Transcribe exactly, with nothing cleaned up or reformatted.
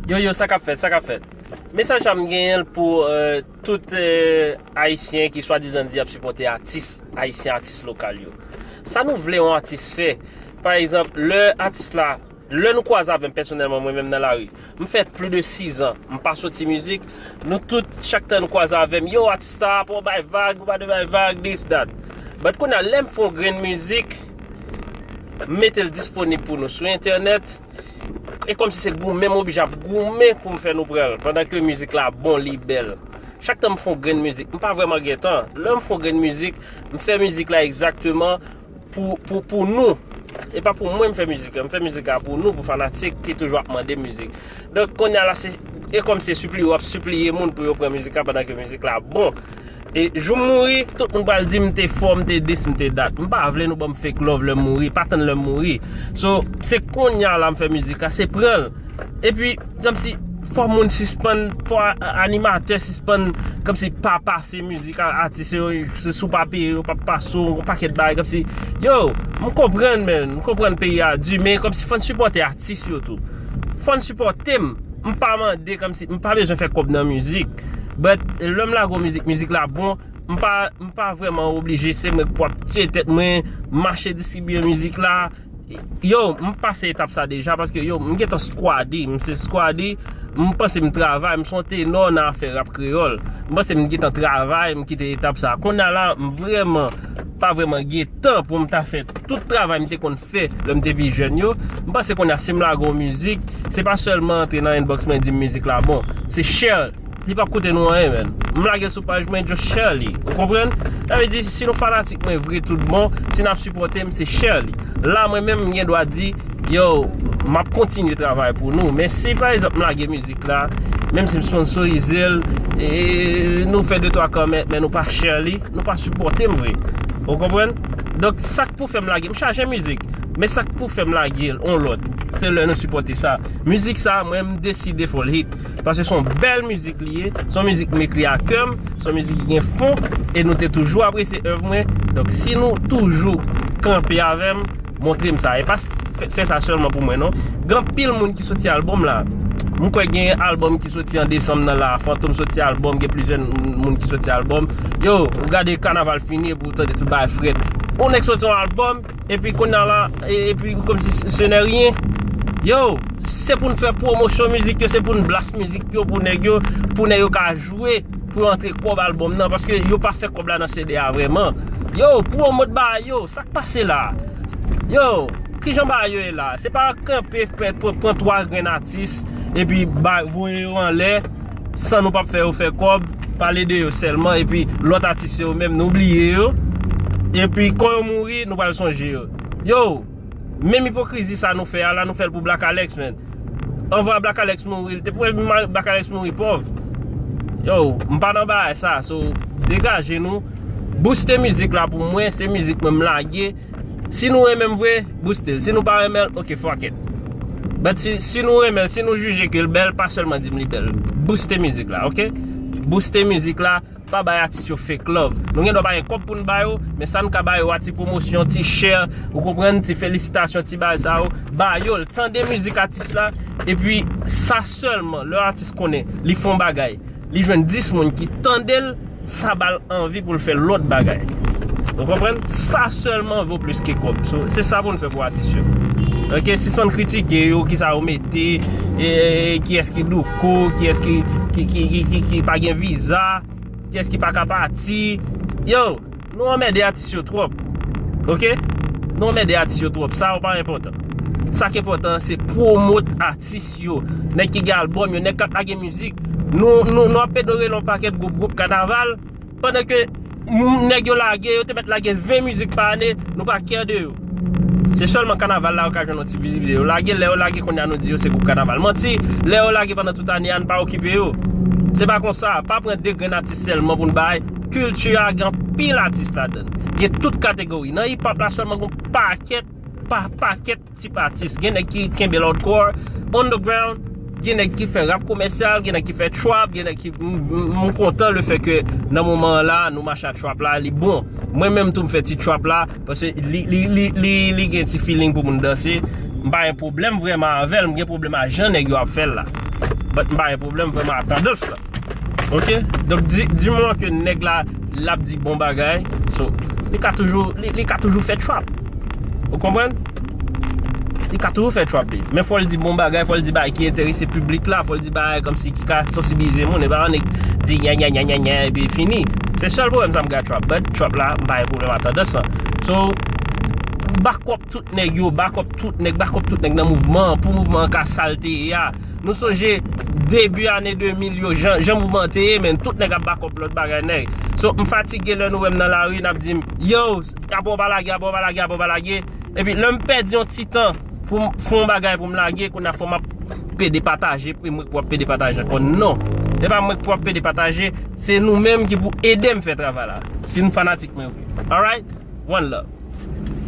Yo, yo, sa k ap fèt, sa k ap fèt? Mesaj sa m genyen l pou euh, tout euh, Ayisyen ki swadizan di y ap sipòte atis Ayisyen, atis lokal yo. Sa nou vle yon atis fè, pa egzanp, lè atis la, lè nou kwaze avè m pèsonèlman, mwen menm nan lari, m fè plis de sizan m pa soti mizik. Nou tout, chak tan nou kwaze avè m, yo, atis sa pa w bay vag, ou pa dwe bay vag, this, that. But kounye a, lè m fè yon grenn mizik, m mete l disponib pou nou sou entènèt, e kòmsi se goumen m oblije ap goumen pou m fè nou pran l, pandan ke mizik la bon, li bèl. Chak tan m fè yon grenn mizik, m pa vrèman gen tan. Lè m fè yon grenn mizik, m fè mizik la egzakteman pou, pou, pou nou. E pa pou mwen m fè mizik la, m fè mizik la pou nou, pou fanatik ki toujou ap mande m mizik. Donk, kounye a la, se, e kòm se sipliye w ap sipliye moun pou yo pran mizik la pandan ke mizik la bon. E jou m mouri, tout moun pral di m te fò, m te this, m te that. M pa vle nou ban m fake love lè m mouri, pa tann lè m mouri. So, se kounye a la m fè mizik la, se pran l. Epi, kòmsi, fò moun sispann, fò a- animatè sispann, kòmsi pa pase mizik a- atis yo, si w pa peye yo p ap pase w, yon pakèt bagay, kòmsi, yo, m konprann, man, m konprann peyi a di, men kòmsi fò n sipòte atis yo tou. Fò n sipòte m. M pa mande kòmsi, m pa bezwen fè kòb nan mizik. But lè m lage yon mizik, mizik la bon, m pa, m pa vrèman oblije, se mwen k pou ap tiye tèt mwen, mache distribiye mizik la. Yo, m pase etap sa deja, paske yo, m gentan skwadi, m se skwadi, m panse m travay, m se yon tenò nan afè rap kreyòl. M panse m gentan travay, m kite etap sa. Kounye a la, m vrèman, pa vrèman gen tan pou m ta fè tout travay m te konn fè lè m te pi jèn yo. M panse kounye a si m lage yon mizik, se pa sèlman antre nan inbox mwen di m mizik la bon. Se share. Li p ap koute nou anyen, man. M lage l sou paj mwen, just share li. Ou konprann? Sa vle di, si nou fanatik mwen vre tout bon, si n ap sipòte m, se share li. La, mwen menm, m gen dwa di, yo, m ap kontinye travay pou nou. Men si, pa egzanp, m lage mizik la, menm si m sponsorize l, e nou fè de twa kòmantè, men nou pa share li, nou pa sipòte m vre. Ou konprann? Donk, sa k pou fè m lage, m chaje mizik, men sa k pou fè m lage l, on lòt, se lè nou sipòte sa. Mizik sa, mwen, m deside fò l hit. Paske se yon bèl mizik li ye, se yon mizik m ekri a kè m, se yon mizik ki gen fon, e nou te toujou apresye èv mwen. Donk, si nou toujou kanpe avè m, montre m sa. E pa fè, fè sa sèlman pou mwen, non. Gen anpil moun ki soti albòm la. M kwè gen albòm ki soti an desanm nan la. Fantom soti albòm, gen plizyè moun ki soti albòm. Yo, ou gade kanaval fini, epi ou tande tout bagay frèt. Yon nèg soti yon albòm, epi kounye a la, e- epi kòmsi se, se nè ryen. Yo, se pou n fè pwomosyon mizik yo, se pou n blast mizik yo pou nèg yo, pou nèg yo ka jwe, pou yo antre kòb albòm nan, paske yo pa fè kòb la nan C D a vrèman. Yo, pwomot bagay yo, sa k pase la? Yo, kijan bagay yo ye la? Se pa kanpe, pran, pran, pran twa grenn atis, epi ba, voye yo anlè, san nou p ap fè yo fè kòb, pale de yo sèlman, epi lòt atis yo menm, nou bliye yo. Epi, kon yo mouri, nou pral sonje yo. Yo, menm ipokrizi sa nou fè a la, nou fè l pou Black Alex, man. Anvan Black Alex mouri, li te pou Black Alex mouri pòv. Yo, m pa nan bagay sa, so, degaje nou. Booste mizik la pou mwen, se mizik mwen m lage. Si nou renmen m vre, booste l. Si nou pa renmen l, ok, fuck it. But si, si nou renmen l, si nou jije ke l bèl, pa sèlman di m li bèl. Booste mizik la, ok? Booste mizik la, pa bay atis yo fake love. Nou gen dwa pa gen kòb pou n ba yo, men sa n ka ba yo a ti pwomosyon, ti share, ou konprann, ti felisitasyon, ti bagay sa yo, ba yo l. Tande mizik atis la, epi sa sèlman, lè atis konnen li fè yon bagay, li jwenn dis moun ki tande l, sa ba l anvi pou l fè lòt bagay. Ou konprann? Sa sèlman vo plis ke kòb. So, se sa pou n fè pou atis yo. Ok, sispann kritike yo, kisa yo mete, e, e, kiyès ki douko, kiyès ki, ki, ki, ki, ki, ki pa gen viza, kiyès ki pa ka pati. Yo, nou anmède atis yo twòp. Ok? Nou anmède atis yo twòp. Sa yo pa enpòtan. Sa k enpòtan, se pwomot atis yo. Nèg ki gen albòm yo, nèg k ap lage mizik. Nou, nou, nou ap pedore yon pakèt gwoup, gwoup kanaval. Pandan ke m- nèg yo lage, yo te mèt lage ven mizik pa ane, nou pa care de yo. Se sèlman kanaval la yo ka jwenn yon ti vizibilite. Yo lage, lè yo lage kounye a nou di yo se gwoup kanaval. Manti, lè yo lage pandan tout ane a, n pa okipe yo. Se pa konsa, pa pran de grenn atis sèlman pou n bay. Kilti a gen anpil atis ladan l. Gen tout kategori. Nan hip hop la sèlman gen yon pakèt pa pakèt tip atis. Gen nèg ki kenbe l hardcore, underground, gen nèg ki fè rap komèsyal, gen nèg ki fè trap, gen nèg ki, m, m, m kontan le fè ke nan moman an la, nou mache a trap la, li bon. Mwen menm tou m fè ti trap la, paske li, li, li, li, li gen ti feeling pou moun danse. M pa gen pwoblèm vrèman avè l, m gen pwoblèm a jan nèg yo ap fè l la. But m pa gen pwoblèm vrèman a tandans la. Ok? Donk, di, di moman ke nèg la, l ap di bon bagay, so, li ka toujou, li, li ka toujou fè trap. Ou konprann? Li ka toujou fè trap li. Men fò l di bon bagay, fò l di bagay ki enterese piblik la, fò l di bagay kòmsi ki ka sansibilize moun, e pa yon nèg di nya nya nya nya nya, epi fini. Se sèl pwoblèm sa m gen ak trap, but trap la, m pa gen pwoblèm a tandans lan. So, back up tout nèg yo, back up tout nèg, back up tout nèg nan mouvman an, pou mouvman an ka sa l te ye a. Nou sonje debi ane de mil yo, jan, jan mouvman an te ye, men tout nèg ap back up lòt bagay nèg. So, m fatige lè nou wè m nan lari, n ap di m, yo, apre w pa lage, apre w pa lage, apre w pa lage. Epi lè m pèdi yon ti tan pou m fè yon bagay pou m lage, kounye a fò m ap pede pataje, pou mwen k pou ap pede pataje ankò. Non. E pa mwen k pou ap pede pataje, se nou menm ki pou ede m fè travay la. Si nou fanatik mwen vre. Alright? One love.